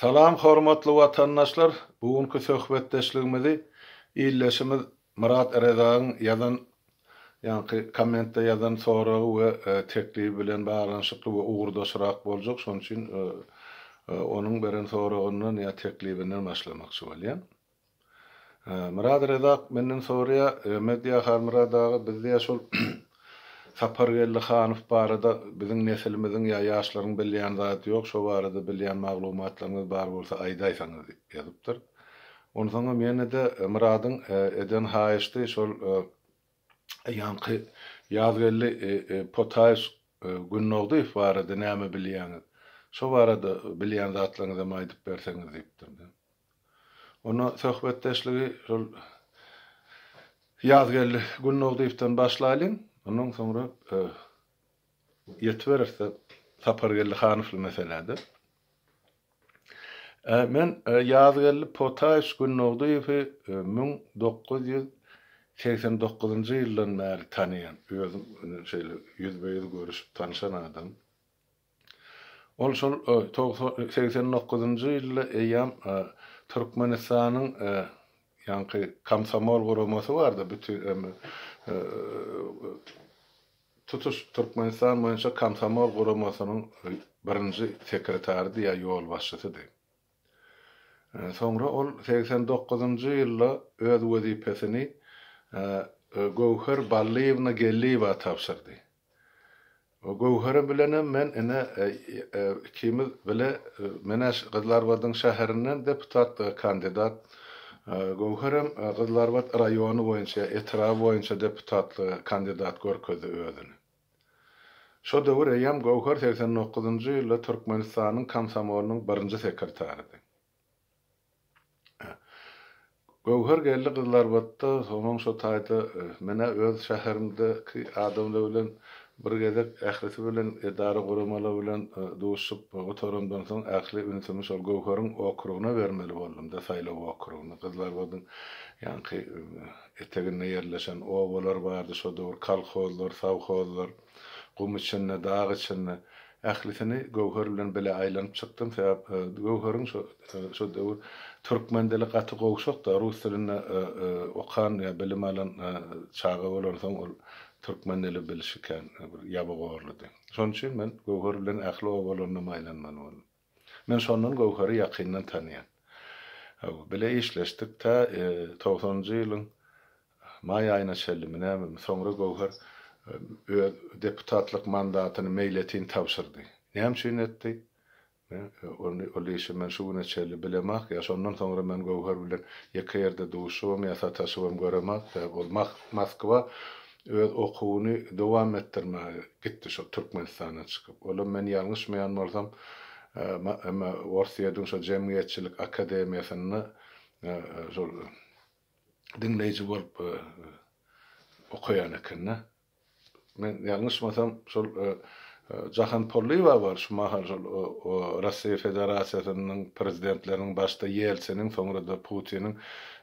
Salam hormatly watandaşlar! Bu günki söhbetdeşligimizi ildeşimiz Myrat Rezagyň ýazan ýaňky kommentde ýazan soragy we teklibi bilen baglanyşykly we ugurdaşrak boljak, şonuň üçin onuň beren soragyndan ýa teklibinden başlamakçy bolýan. Myrat Rezak menden soraýar, Mehmet diýýär, Halmyrat aga, biz diýýär şol Sapargeldi Hanow barada biziň nesilimiziň ýa ýaşlaryň bilýän zady ýok, şo barada bilýän maglumatlaryňyz bar bolsa aýdaýsaňyz diýip ýazypdyr. Onsoňam ýene-de Myradyň eden haýyşdy şol ýaňky Ýazgeldi Potaýew Gündogdyýew barada näme bilýäňiz? Şo barada bilýän zatlaryňyzam aýdyp berseňiz diýipdir. Onda söhbetdeşligi şol Ýazgeldi Gündogdyýewden başlaýlyň. Ondan soňra ýetiberis-de Sapargeldi Hanowly meselä-de. Men Ýazgeldi Potaýewiç Gündogdyýewi 1989-njy ýyldan bäri tanaýan. Özüm şeýle ýüzbe-ýüz görüşip tanşan adam. Ol şol 89-njy ýylda eýýäm Türkmenistanyň ýaňky komsomol guramasy bardy, bütin tutuş Türkmenistan boýunça komsomol guramasynyň birinji sekretarydy ýa ýolbaşçysydy. Soňra ol 89-njy ýylda öz wezipesini Göwher Ballyýewna Geldiýewa tabşyrdy. Göwhere bilenem men ine ikimiz bile men-ä Gyzylarbadyň şäherinden deputatlyga kandidat, Göwherem Gyzylarbat raýony boýunça ýa etraby boýunça deputatlyga kandidat görkezdi özüni. Şo döwür eýýäm Göwher 89-njy ýylda Türkmenistanyň komsomolynyň birinji sekretarydy. Göwher geldi Gyzylarbatda, soňam şo taýda men-ä öz şäherimdäki adamlar bilen bir gezek ählisi bilen edara-guramalar bilen duşup gutaramdan soň ähli ünsümi şol Göwheriň okrugyna bermeli boldum-da, saýlaw okrugyna. Gyzylarbadyň ýaňky eteginde ýerleşen obalar bardy şo döwür, kolhozlar, sowhozlar, gum içinde, dag içinde. Ählisini Göwher bilen bile aýlanyp çykdym, sebäp Göwheriň şo şo döwür türkmen dili gaty gowşak-da, rus dilinde okan ýa bilim alan çaga bolansoň ol türkmen dili bilişi kän bir ýabygorlydy. Şonuň üçin men Göwher bilen ähli obalarynam aýlanmaly boldum. Men şondan Göwheri ýakyndan tanaýan. Hawa, bile işleşdik tä togsanynjy ýylyň maý aýyna çenlimi nämemi, soňra Göwher öz deputatlyk mandatyny meýletin tabşyrdy. Näme üçin etdi? Men ony, ol işi men şu güne çenli bilemok. Ýa şondan soňra men Göwher bilen ýeke ýerde duşubam ýa sataşybam göremok. Sebäbi ol Moskwa öz okuwyny dowam etdirmäge gitdi şol Türkmenistandan çykyp. Olam men ýalňyşmaýan bolsam, Orsýetiň şo jemgyýetçilik akademiýasynda şol diňleýji bolup okaýan eken-de. Men ýalňyşmasam, şol Jahan Pollyýewa bar, şu mahal şol Russiýa Federasiýasynyň prezidentleriniň başda Ýeltsiniň, soňra-da Putiniň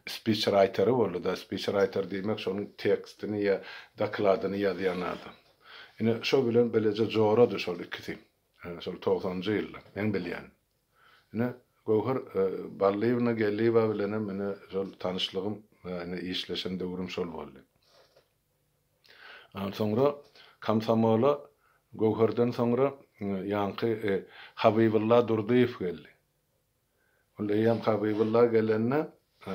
spiçraýteri boldy-da. Spiçraýter diýmek şonuň tekstini ýa dokladyny ýazýan adam. Ine, şo bilen bileje jorady şol ikisi. Şol togsanynjy ýylda, meň bilýänim. Ine, Göwher Ballyýewna Geldiýewa bilenem ine şol tanyşlygym, ine işleşen döwrüm şol boldy. Soňra komsomola Göwherden soňra ýaňky Habybylla Durdyýew geldi. Ol eýýäm Habybylla gelende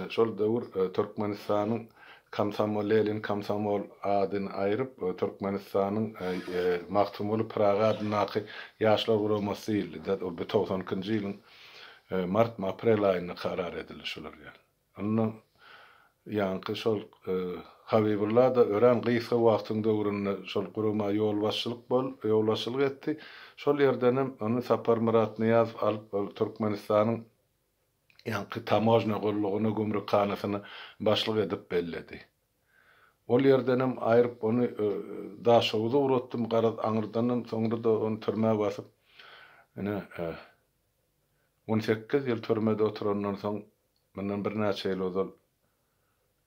şol döwür Türkmenistanyň komsomol Lenin komsomol adyny aýryp Türkmenistanyň Magtymguly Pyragy adyndaky Ýaşlar guramasy diýildi. Ol bir 92-nji ýylyň martmy aprel aýynda karar edildi şular ýaly. Onda ýaňky şol Habibulla-da örän gysga wagtyň döwründe şol gurama ýolbaşçylyk bol, ýolbaşçylyk etdi. Şol ýerdenem ony Saparmyrat Nyýazow alyp, ol Türkmenistanyň ýaňky tamožnýa gullugyna, gümrükhanasyna başlyk edip belledi. Ol ýerdenem aýryp ony Daşoguza ugratdym, garaz aňyrdanam soňra-da ony türmä basyp, ine, 18 ýyl türmede oturandan soň, mundan birnäçe ýyl ozal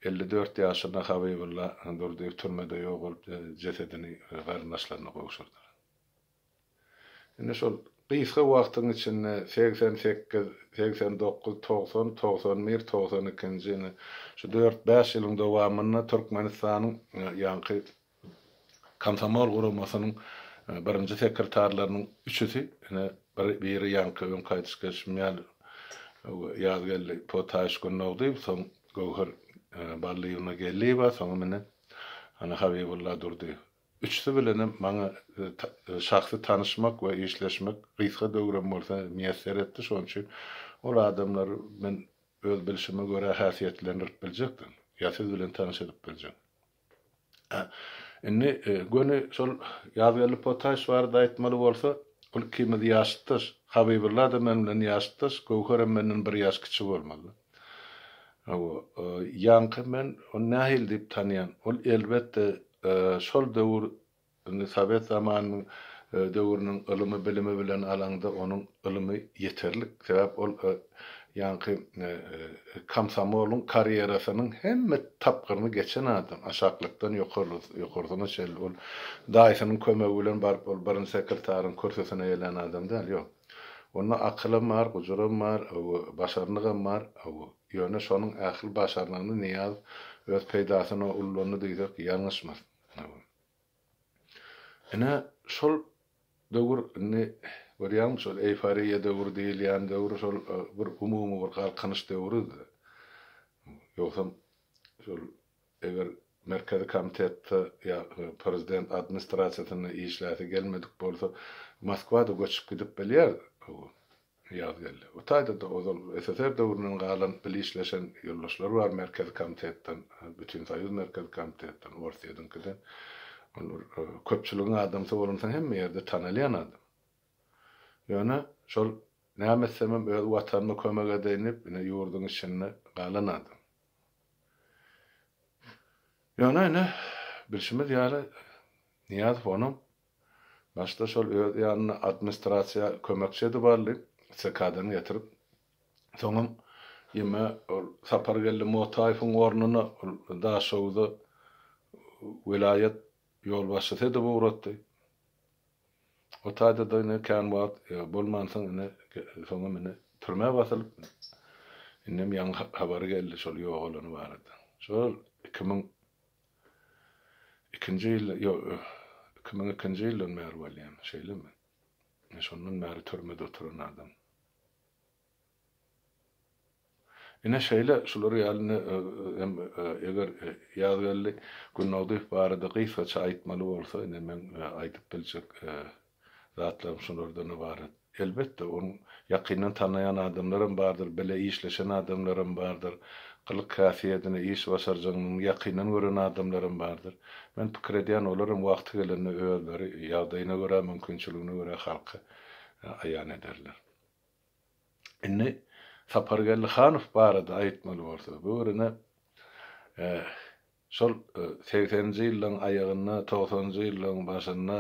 54 ýaşynda Habybulla Durdyýew türmede ýogalyp, jesedini garyndaşlaryna gowşurdylar. Indi şol. gysga wagtyň içinde 88, 89, 90, 91, 92-nji ine şu dört-bäş ýylyň dowamynda Türkmenistanyň ýaňky Komsomol guramasynyň birinji sekretarlarynyň üçüsi, ine, bir, biri ýaňky öňki aýdyş gelşim ýaly Ýazgeldi Potaýewiç Gündogdyýew, soň Göwher Ballyýewna Geldiýewa, soňam ine, ana Habibulla Durdyýew. Üçüsi bilenem maňa şahsy tanyşmak we işleşmek gysga döwrem bolsa miýesser etdi, şonuň üçin ol adamlary men öz bilşime görä häsiýetlendirip biljekdim, ýa siz bilen tanyş edip biljek. Indi göni şol Ýazgeldi Potaş barada aýtmaly bolsa, ol ikimiz ýaşytdaş. Habibulla-da men bilen ýaşytdaş, Göwherem menden bir ýaş kiçi bolmaly. Hawa, ýaňky men ony nähili diýip tanýan? Ol elbetde şol döwür Indi sowet zamanynyň döwrüniň ylymy bilimi bilen alaňda onuň ylymy ýeterlik. Sebäp ol ýaňky komsomolyň karýerasynyň hemme tapgyryny geçen adam. Aşaklykdan ýokarsyna çenli ol daýysynyň kömegi bilen baryp ol birinji sekretaryň kürsüsine gelen adam däl, ýok. Onda akylam bar, gujuram bar, başarnygam bar. Ýöne şonuň ähli başarnygyny Nyýazow öz peýdasyna ullandy diýsek ýalňyşmarys. Ine, şol döwür indi görýäňmi, şol eýforiýa döwri diýilýän döwür şol bir umumy bir galkynyş döwrüdi. Ýogsam şol eger Merkezi komitetde ýa prezident administrasiýasynda işläsi gelmedik bolsa, Moskwa-da göçüp gidip bilýärdi. Ýazgeldi. O taýda-da ozal SSR döwründen galan bile işleşen ýoldaşlar bar Merkezi Komitetden, Bütinsoýuz Merkezi Komitetden, Orsýetiňkiden. Ol bir köpçüligiň adamsy bolansoň hemme ýerde tanalýan adam. Ýöne şol näme etsemem öz Watanyma kömek edeýin diýip, ine ýurduň içinde galan adam. Ýöne ine bilşimiz ýaly Nyýazow onuň Başda şol öz ýanyna administrasiýa kömekçi edip aldy, SK-dan getirip. Soňam ýeme ol Sapargeldi Motaýewiň ornuna ol Daşoguza welaýat ýolbaşçysy edip ugratdy. O taýda-da ine kän wagt bolmansoň ine soňam ine türmä basylyp, indem ýaňy habary geldi şol ýogalany barada. Şol 2000 Ikinji ýylda, ýok, 2002-nji ýyldan bäri bolýan, şeýlemi? Ine, şondan bäri türmede oturan adam. Ine, şeýle, şular ýaly ine, hem eger Ýazgeldi Gündogdyýew barada gysgaça aýtmaly bolsa, ine, meň aýdyp biljek Zatlarym şulardan ybarat. Elbetde, onuň ýakyndan tanaýan adamlaram bardyr, bile işleşen adamlaram bardyr, gylyk-häsiýedini, iş başarjaňlygyny ýakyndan gören adamlaram bardyr. Men pikir edýän, olaram wagty gelende özleri ýagdaýyna görä, mümkinçiligine görä halka aýan ederler. Indi Sapargeldi Hanow barada aýtmaly bolsa, bu bir ine, Şol segseninji ýyllaryň aýagynda, togsanynjy ýyllaryň başynda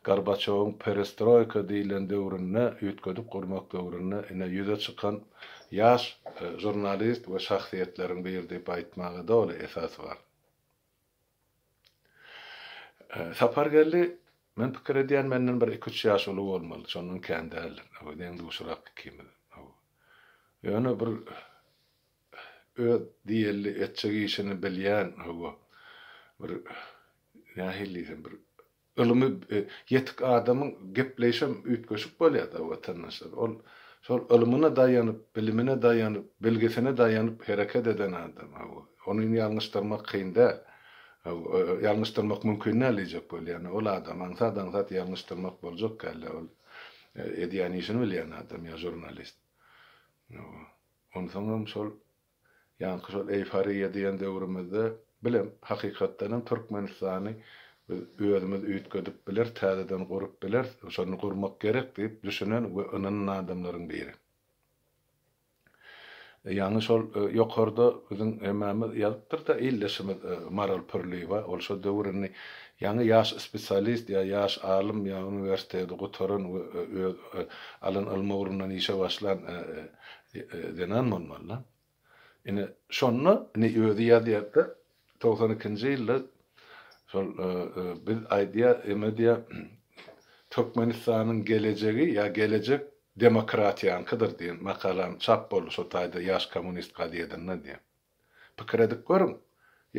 Gorbaçýowyň perestroýka diýlen döwründe, üýtgedip gurmak döwründe ine ýüze çykan ýaş žurnalist we şahsyýetleriň biri diýip aýtmaga doly esas bar. Sapargeldi, men pikir edýän, menden bir iki-üç ýaş uly bolmaly, şondan kän däldir. Deň-duşrak ikimiz. Ýöne bir Öz diýelli etjek işini bilýän, hawa, bir nähili diýsem, bir ylymy ýetik adamyň gepleýşem üýtgeşik bolýar-da, watandaşlar. Ol şol ylmyna daýanyp, bilimine daýanyp, bilgisine daýanyp hereket eden adam, hawa. Ony ýalňyşdyrmak kyn däl. Hawa, ýalňyşdyrmak mümkin däl diýjek bolýan. Ol adamy aňsat-aňsat ýalňyşdyrmak boljak däl-de, ol edýän işini bilýän adam ýa žurnalist. Hawa. Onsoňam şol ýaňky şol eýforiýa diýen döwrümizde bilem hakykatdanam Türkmenistany biz özümiz üýtgedip bileris, täzeden gurup bileris, şony gurmak gerek diýip düşünen we ynanan adamlaryň biri. Ýaňy şol ýokarda biziň hemmämiz ýazypdyr-da ildeşimiz Maral Pürliýewa, ol şo döwür indi ýaňy ýaş spesialist ýa ýaş alym ýa uniwersiteti gutaran we öz alan ylmy ugrundan işe başlan zenan bolmaly-da. Ine, şonda, ine, özi ýazýar-da, 92-nji ýylda şol biz aýdýar, eme diýýär, Türkmenistanyň gelejegi ýa gelejek demokratiýaňkydyr diýen makalam çap boldy şo taýda Ýaş kommunist gazetinde diýen. Pikir edip görüň,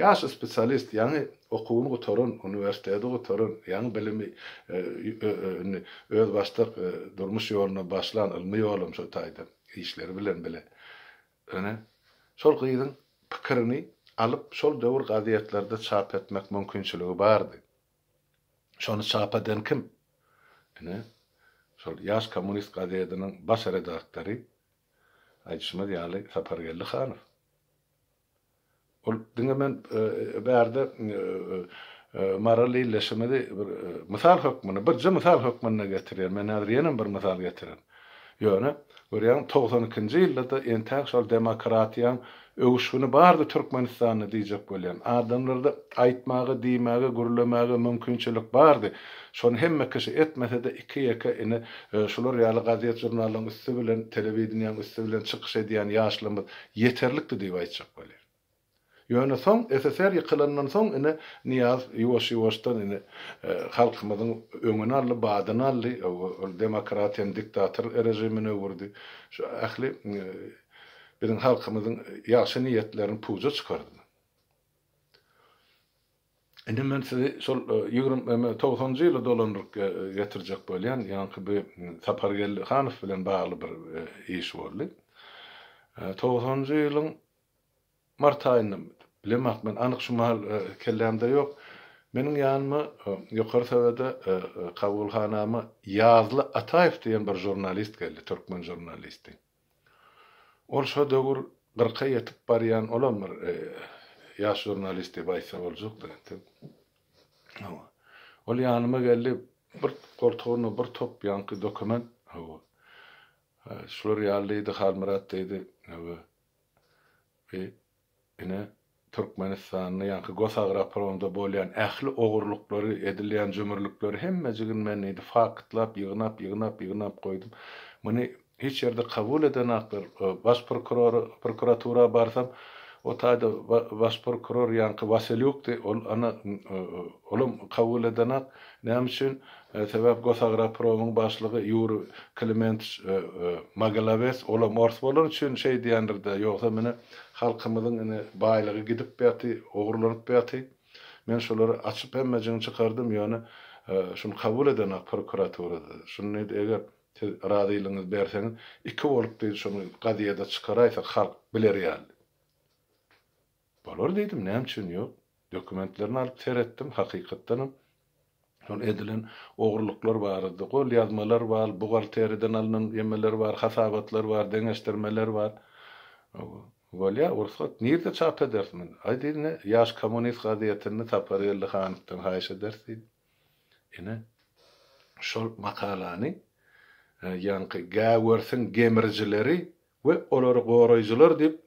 ýaş spesialist, ýaňy okuwyny gutaran, uniwersiteti gutaran, ýaňy bilimi indi özbaşdak durmuş ýoluna başlan, ylmy ýolam şo taýda işleri bilen bile. Ine, şol gyzyň pikirini alyp, şol döwür gazetlerde çap etmek mümkinçiligi bardy. Şony çap eden kim? Ine, şol Ýaş kommunist gazetiniň baş redaktory Aýdyşymyz ýaly, Sapargeldi Hanow. Ol diňe men bärde Maral ildeşimizi bir mysal hökmünde, birje mysal hökmünde getirýän. Men häzir ýenem bir mysal getirerin. Ýöne, görýäňmi, 92 nji ýylda-da entäk şol demokratiýaň öwüşgini bardy Türkmenistanda diýjek bolýan. Adamlarda aýtmaga, diýmäge, gürlemäge mümkinçilik bardy. Şony hemme kişi etmese-de iki-ýeke ine şular ýaly gazet-žurnallaryň üsti bilen, telewideniýäň üsti bilen çykyş edýän ýaşlarymyz ýeterlikdi diýip aýtjak bolýan. Ýöne soň SSR ýykylandan soň ine Nyýazow ýuwaş-ýuwaşdan ine halkymyzyň öňüni aldy, badyny aldy, ol demokratiýany diktator režimine öwürdi. Şu ähli biziň halkymyzyň ýagşy niýetlerini puja çykardy. Indi men sizi şol 20 togsanjy ýyla dolandyryp getirjek bolýan, ýaňky bu Sapargeldi Hanow bilen bagly bir iş boldy. Togsanjy ýylyň mart aýynda, bilemok men anyk şu mahal kellämde ýok, meniň ýanyma Ýokary Sowede kabulhanama Ýazly Ataýew diýen bir žurnalist geldi, türkmen žurnalisti. Ol şo döwür kyrka ýetip barýan olam bir ýaş žurnalist diýip aýtsa boljakdy entek. Hawa. Ol ýanyma geldi, bir goltugynda bir top ýaňky dokument, hawa. Şular ýaly diýdi, Halmyrat diýdi, hawa. Bi Ine, Türkmenistanda ýaňky Gosagrapromda bolýan ähli ogurlyklary, edilýän jümürlikleri hemmejigini men diýdi, faktlap, ýygnap, ýygnap, ýygnap goýdum. Muny hiç ýerde kabul edenaklar. Baş prokurora, prokuratura barsam, o taýda baş prokuror ýaňky Wasilýukdy, ol ana, olam kabul edenak. Näme üçin? Sebäp Gosagrapromyň başlygy Ýuriý Klementiç Mogilowes, olam ors bolany üçin şeý diýendir-dä, ýogsa mine halkymyzyň ine baýlygy gidip ýaty, ogurlanyp ýaty. Men şolary açyp hemmejigini çykardym, ýöne şuny kabul edenok prokuraturada. Şuny diýdi, eger siz razylygyňyzy berseňiz, iki bolup diýdi, şuny gazýede çykaraýsak halk biler ýaly. Bolar diýdim, näme üçin ýok. Dokumentlerini alyp seretdim, hakykatdanam şol edilen ogurlyklar barada gol ýazmalar bar, buhgalteriýadan alnan ýemeler bar, hasabatlar bar, deňeşdirmeler bar. Bolýar, rugsat. Nirde çap ederis muny? Aý diýdi, ine, Ýaş kommunist gazetinde Sapargeldi Hanowdan haýyş ederis diýdi. Ine, şol makalany ýaňky Gäwersiň gemrijileri we olary goraýjylar diýip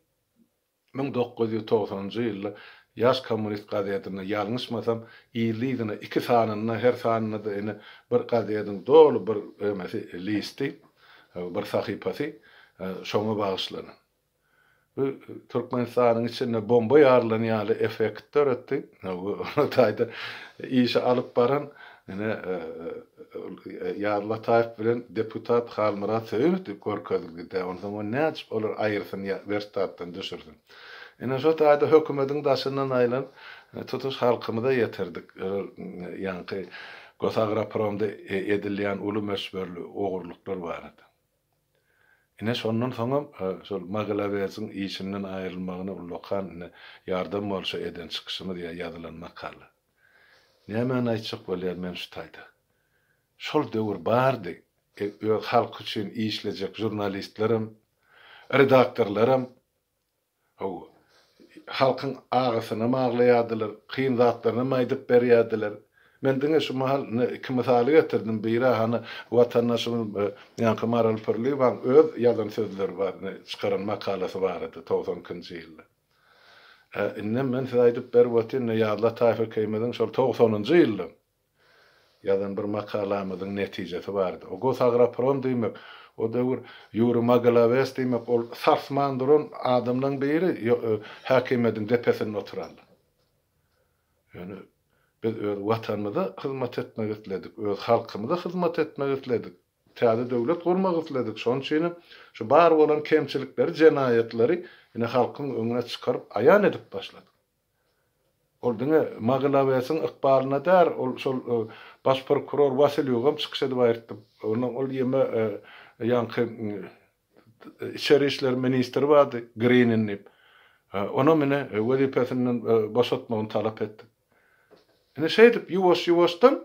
1990-njy ýylda Ýaş kommunist gazetinde, ýalňyşmasam, yzly-yzyna iki sanynda, her sanynda-da ine bir gazediň doly bir emesi, listi, bir sahypasy şoňa bagyşlanan. Bu Türkmenistanyň içinde bomba ýarylan ýaly effekt döretdi. O taýda işi alyp baran ine Ýazly Ataýew bilen deputat Halmyrat Söýünow diýip görkezildi-dä. Onsoň ony nädip olar aýyrsyn ýa werstatdan düşürsin. Ine şo taýda hökümediň daşyndan aýlanyp, tutuş halkymyza ýetirdik ýaňky Gosagropromda edilýän uly möçberli ogurlyklar barada. Ine şondan soňam şol Mogilowesiň işinden aýrylmagyna ullakan ine ýardam bolşa eden çykyşymyz ýa ýazylan makala. Nämäni aýtjak bolýan men şu taýda? Şol döwür bardy, öz halky üçin işlejek žurnalistlerem, redaktorlaram, hawa, halkyň agysynam aglaýardylar, kyn zatlarynam aýdyp berýärdiler. Men diňe şu mahal ine iki mysaly getirdim, biri hany watandaşymyz ýaňky Maral Pürliýewaň öz ýazan sözleri bar, ine çykaran makalasy barada 92 nji ýylda. Ä, indem men size aýdyp berip otyryn, ine Ýazly Ataýew ekeýimiziň şol togsanynjy ýylda ýazan bir makalamyzyň netijesi bardy. O Gosagraprom diýmek, o döwür Ýuriý Mogilowes diýmek, ol sarsman duran adamlaň biri häkimiýetiň depesinde oturanlar. Ýöne. Biz öz Watanymyza hyzmat etmek isledik, öz halkymyza hyzmat etmek isledik, täze döwlet gurmak isledik. Şonuň üçinem şu bar bolan kemçilikleri, jenaýatlary ine halkyň öňüne çykaryp aýan edip başladyk. Ol diňe Mogilowesiň ykbalyna däl, ol şol baş prokuror Wasilýugam çykyş edip aýyrtdy. Ondan ol ýeme ýaňky içeri işler ministri bardy, Grinin diýip. Onam ine wezipesinden boşatmagyny talap etdik. Ine şeýdip ýuwaş-ýuwaşdan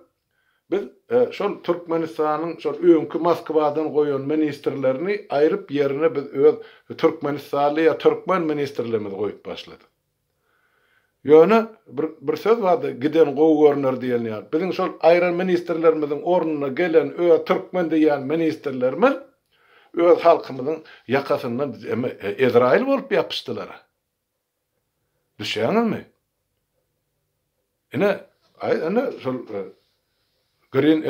biz şol Türkmenistanyň şol öňki Moskwadan goýan ministrlerini aýryp ýerine biz öz türkmenistanly ýa türkmen ministrlerimizi goýup başladyk. Ýöne bir bir söz bardy, giden gowy görner diýen ýaly. Biziň şol aýran ministrlerimiziň ornuna gelen öz türkmen diýýän ministrlerimiz öz halkymyzyň ýakasyndan Ezraýyl bolup ýapyşdylar. Düşýäňizmi? Ine, aý, ine şol Grin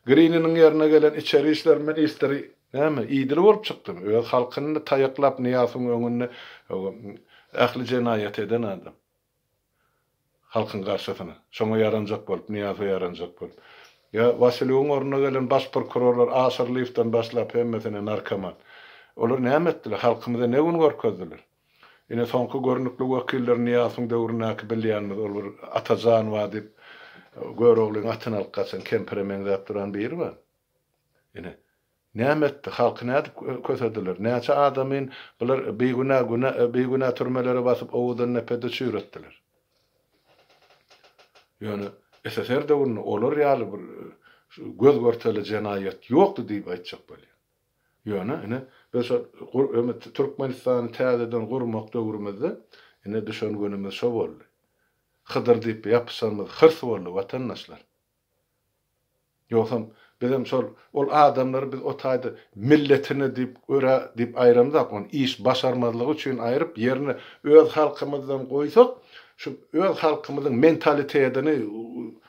Grininiň ýerine gelen içeri işler ministri näme, idili bolup çykdymy? Öz halkyny taýaklap Nyýazowyň öňünde ähli jenaýaty eden adam. Halkyň garşysyna. Şoňa ýaranjak bolup, Nyýazowa ýaranjak bolup. Ýa Wasilýowyň ornuna gelen baş prokurorlar Aşyrlyýewden başlap hemmesine narkoman. Olar näme etdiler? Halkymyza ne gün görkezdiler? Ine soňky görnükli wekiller Nyýazowyň döwründäki bilýänimiz ol bir Atajan bar diýip Göroglyň atyny alyp gaçan kempire meňzäp duran biri bar. Ine näme etdi? Halky nädip kösediler? Näçe adamyn bular bigünä günä bigünä türmelere basyp Owadandepede çüýretdiler. Ýöne SSR döwründe olar ýaly bir göz görteli jenaýat ýokdy diýip aýtjak bolýan. Ýöne, ine, biz şol Türkmenistany täzeden gurmak döwrümizde, ine, düşen günümiz şo boldy. Hydyr diýip ýapyşanymyz hyrs boldy, watandaşlar. Ýogsam, bizem şol, ol adamlary biz o taýda milletine diýip, görä diýip aýramzak, ony iş başarmazlygy üçin aýryp, ýerine öz halkymyzdan goýsak, şu öz halkymyzyň mentalitetini,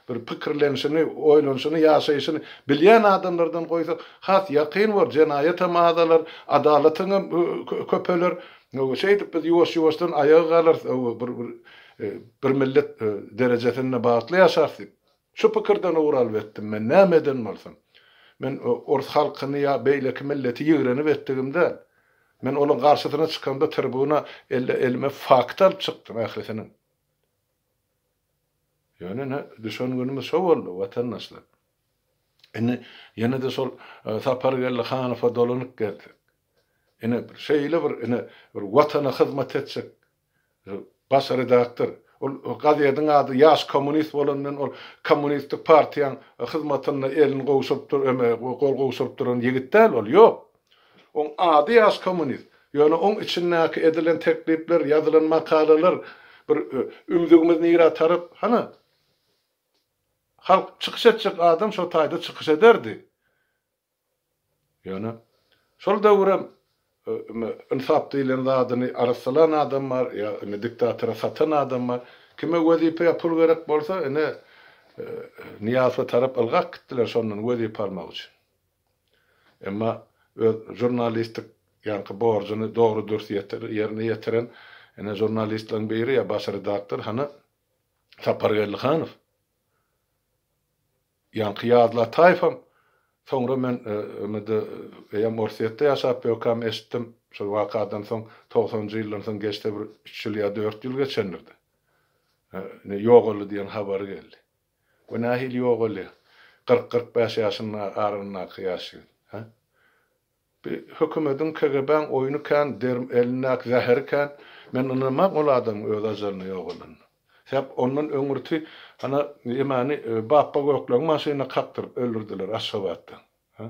Bir pikirlenişini, oýlanyşyny, ýaşaýşyny bilýän adamlardan goýsak, has ýakyn bor, jenaýatam azalar, adalatyňam köpeler. Şeýdip biz ýuwaş-ýuwaşdan aýaga galarys, bir bir millet derejesinde bagtly ýaşarys diýip. Şu pikirden ugur alyp etdim men, näme eden bolsam. Men ors halkyny ýa beýleki milleti ýigrenip etdigim däl. Men olaň garşysyna çykamda tribuna elime fakt alyp çykdym ählisiniň. Ýöne ine, düşen günümiz şo boldy, watandaşlar. Indi ýene-de şol Sapargeldi Hanowa dolanyp gelsek. Ine, bir şeýle bir, ine, bir Watana hyzmat etjek baş redaktor. Ol gazediň ady Ýaş kommunist bolandan ol kommunistik partiýaň hyzmatynda elini gowşuryp dur, eme, gol gowşuryp duran ýigit däl ol, ýok. Oň ady Ýaş kommunist. Ýöne oň içindäki edilen teklipler, ýazylan makalalar bir ümzügimiz nirä tarap, hana, halk çykyş etjek adam şo taýda çykyş ederdi. Ýöne şol döwürem ynsap diýlen zadyny arassalan adam bar, ýa indi diktatora satan adam bar. Kime wezipe ýa pul gerek bolsa, ine, Nyýazowa tarap ylgap gitdiler şondan wezipe almak üçin. Emma öz žurnalistik ýaňky borjuny dogry-dürs ýerine ýetiren ine žurnalistleriň biri ýa baş redaktor hany Sapargeldi Hanow. Ýaňky Ýazly Ataýewem soňra men ümidi eýýäm Orsýetde ýaşap ýörkäm eşitdim, şol wakadan soň togsanynjy ýyldan soň geçse bir üç ýyl ýa dört ýyl geçendir-de. Ine ýogaldy diýen habary geldi. Bu nähili ýogalýar? 40-45 ýaşynyň aralygyndaky ýaş ýigit. Hä? Bi hökümediň, KGB-iň oýny kän, derm elindäki zäheri kän. Men ynanman ol adamyň öz ajalyna ýogalanyna. Sebäp ondan öňürti hana ýemany Bapba Gökleňi maşynyna kakdyryp öldürdiler Aşgabatda. Hä?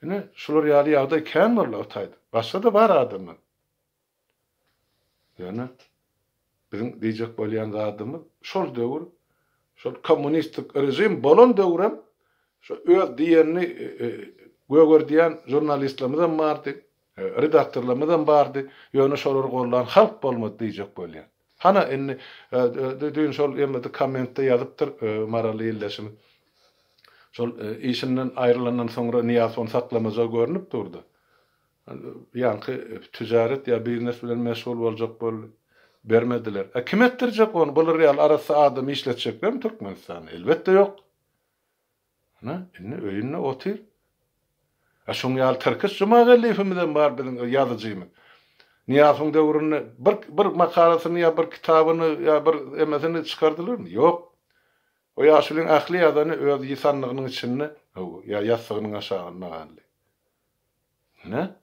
Ine, şular ýaly ýagdaý kän boldy o taýda. Başga-da bar adamlar. Ýöne biziň diýjek bolýan zadymyz şol döwür şol kommunistik režim bolan döwrem şo öz diýenini gögerdýän žurnalistlerimizem bardy, redaktorlarymyzam bardy, ýöne şolary gollan halk bolmady diýjek bolýan. Hana indi düýn şol ýemede kommentde ýazypdyr Marally ildeşimiz. Şol işinden aýrylandan soňra Nyýazow ony saklamajagy görnüp durdy. Ýaňky tijaret ýa biznes bilen meşgul boljak boldy. Bermediler. A kim etdirjek ony? Bular ýaly arassa adam işletjeklermi Türkmenistanda? Elbetde ýok. Ana, indi öýünde otyr. A şoň ýaly Tirkiş Jumageldiýewimizem bar biziň ýazyjymyz. Nyýazowyň döwründe bir bir makalasyny ýa bir kitabyny ýa bir emesini çykardylarmy? Ýok. O ýaşulyň ähli ýazany öz ýysanlygynyň içinde, hawa, ýa ýassygynyň aşagynda galdy. Ine.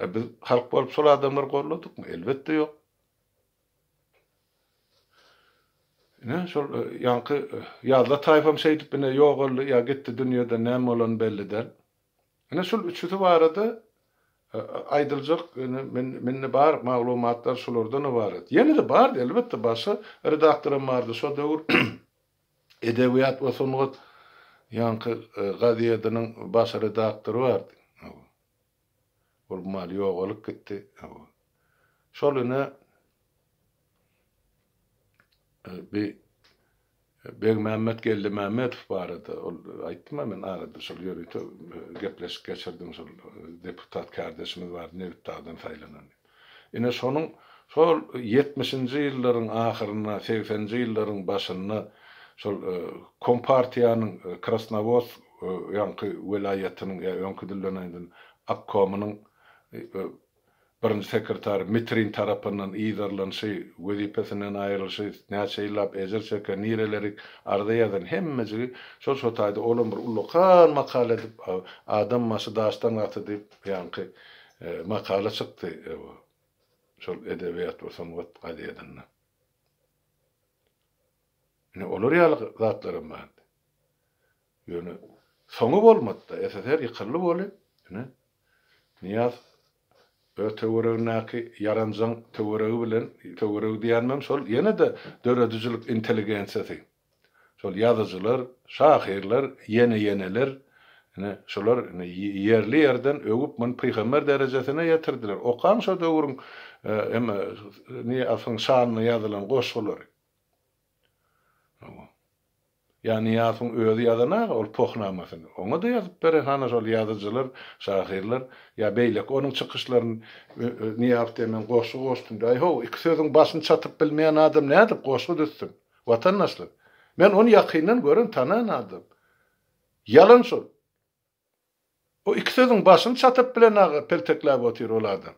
A biz halk bolup şol adamlary golladykmy? Elbetde ýok. Ine, şol ýaňky Ýazla taýpam şeýdip ine ýogaldy ýa gitdi dünýeden näme bolany belli däl. Ine şul üçüsi barada aýdyljak ine mende bar maglumatlar şulardan ybarat. Ýene-de bardy elbetde başga redaktoram bardy şo döwür Edebiýat we sungat ýaňky gazetiniň baş redaktory bardy. Ol mal ýogalyp gitdi. Şol ine bi Begmämmet Geldimämmedow barada ol aýtdym-a men arada şol ýörite gepleşik geçirdim şol deputat kärdeşimiz bardy Nebitdagdan saýlanan diýip. Ine şonuň şol ýetmişinji ýyllaryň ahyrynda, segseninji ýyllaryň başynda şol Kompartiýanyň Krasnowodsk ýaňky welaýatynyň ýa öňki dilden aýdan obkomynyň birinji sekretary Mitrin tarapyndan yzarlanyşy, wezipesinden aýrylyşy, näçe ýyllap ejir çeken, nirelerik arza ýazan hemmejigi şol şo taýda olam bir ullakan makala edip adam başy daşdan gaty diýip ýaňky Makala çykdy şol Edebiýat we sungat gazetinde. Ine olar ýaly zatlaram bardy. Ýöne soňy bolmady-da, SSR ýykyldy weli, ine, Nyýaz öz töweregindäki ýaranjaň töweregi bilen, töweregi diýenimem şol ýene-de döredijilik intelligensiýasy. Şol ýazyjylar, şahyrlar, ýene-ýeneler, ine, şular ine, ýerli-ýerden öwüp, muny pygamber derejesine ýetirdiler. Okaň şo döwrüň eme, Nyýazowyň şanyna ýazylan goşgulary. Hawa. Ýa Nyýazowyň özi ýazan-a ol Pohnamasyny. Oňa-da ýazyp beren hana şol ýazyjylar, şahyrlar, ýa beýleki onuň çykyşlaryny Nyýazow diýen men goşgy goşdum diýip, aý-how, iki sözüň başyny çatyp bilmeýän adam nädip goşgy düzsün? Watandaşlar, men ony ýakyndan gören, tanan adam. Ýalan şol. O iki sözüň başyny çatyp bilen aga peltekläp otyr ol adam.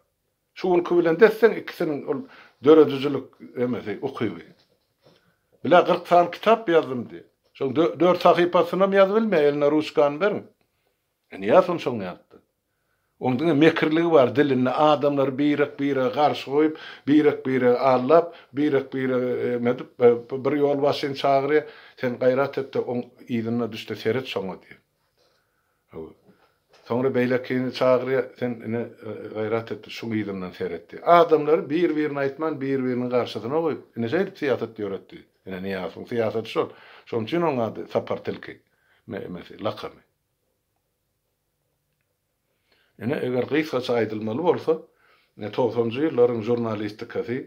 Şu günki bilen desseň ikisiniň ol döredijilik emesi, ukyby. Bilä 40 sany kitap ýazdym diýýär. Şoň dört sahypasynam ýazyp bilmeýär, eline ruçkany beriň. Nyýaz ony şoň ýalydy. Oň diňe mekirligi bar dilinde adamlary birek-birege garşy goýup, birek-biregi aldap, birek-biregi eme edip, bir ýolbaşçyny çagyrýar, sen gaýrat et-de oň yzyna düş-de seret şoňa diýýär. Hawa. Soňra beýlekini çagyrýar, sen ine gaýrat et-de şuň yzyndan seret diýýär. Adamlary bir-birini aýtman bir-biriniň garşysyna goýup, ine şeýdip syýasat ýöretdi. Ine Nyýazowyň syýasaty şol. Şonuň üçin oň ady Sapar tilki emesi, lakamy. Ine, eger gysgaça aýdylmaly bolsa, togsanjy ýyllaryň žurnalistikasy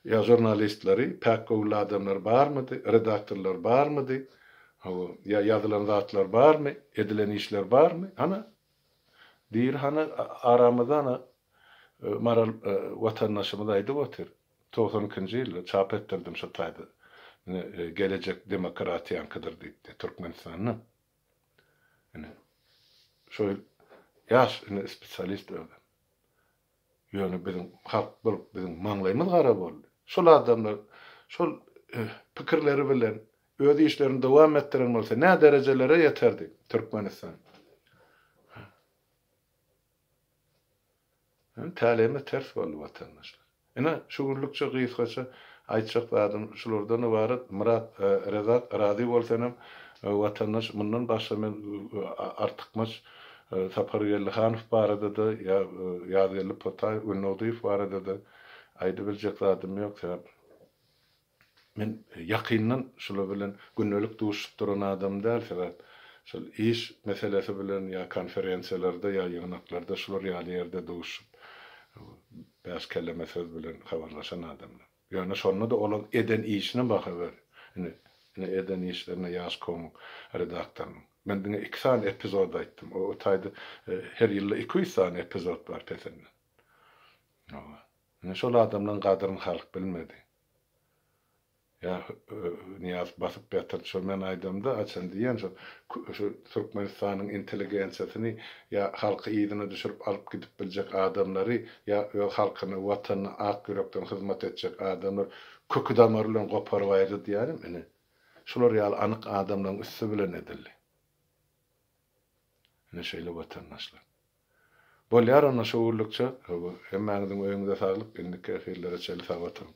ýa žurnalistleri, päk göwünli adamlar barmydy, redaktorlar barmydy, hawa, ýa ýazylan zatlar barmy, edilen işler barmy? Hana, diri hana aramyzda hana Maral watandaşymyz aýdyp otyr, 92 nji ýylda çap etdirdim şo taýda, ine, gelejek demokratiýaňkydyr diýipdi, Türkmenistanda. Ine, şo ýaş ine spesialist özem. Ýöne biziň halk bolup biziň maňlaýymyz gara boldy. Şol adamlar şol pikirleri bilen öz işlerini dowam etdiren bolsa nä derejelere ýeterdi Türkmenistan. Täleýimiz ters boldy watandaşlar. Ine, şu günlükçe gysgaça aýtjak zadym şulardan ybarat. Myrat Rezak razy bol senem watandaş mundan başga men artykmaç Sapargeldi Hanow barada-da ýa Ýazgeldi Potaýew Gündogdyýew barada-da aýdybiljek zadym ýok sebäp Men ýakyndan şular bilen gündelik duşup duran adam däl, sebäp şol iş meselesi bilen ýa konferensiýalarda ýa ýygnaklarda şular ýaly ýerde duşup, bäş keleme söz bilen habarlaşan adamlar. Ýöne şonda-da olaň eden işine baha ber. Ine, ine eden işlerine Ýaş komyň redaktorynyň. Men diňe iki sany epizod aýtdym. O taýda her ýylda 200 sany epizod bar pesinde. Hawa. Ine şol adamlaň gadyryny halk bilmedi. Ýa Nyýazow basyp ýatyrdy şol men aýdamda haçan diýýän şol şu Türkmenistanyň intelligensiýasyny ýa halky yzyna düşürip alyp gidip biljek adamlary ýa öz halkyna watanyna ak ýürekden hyzmat etjek adamlar köki damary bilen goparyp aýyrdy diýýänim ine şular ýaly anyk adamlaryň üsti bilen edildi. Ine şeýle watandaşlar. Bolýar onda şu günlükçe hemmäňiziň öýüňize saglyk indiki efirlere çenli sag oturyň.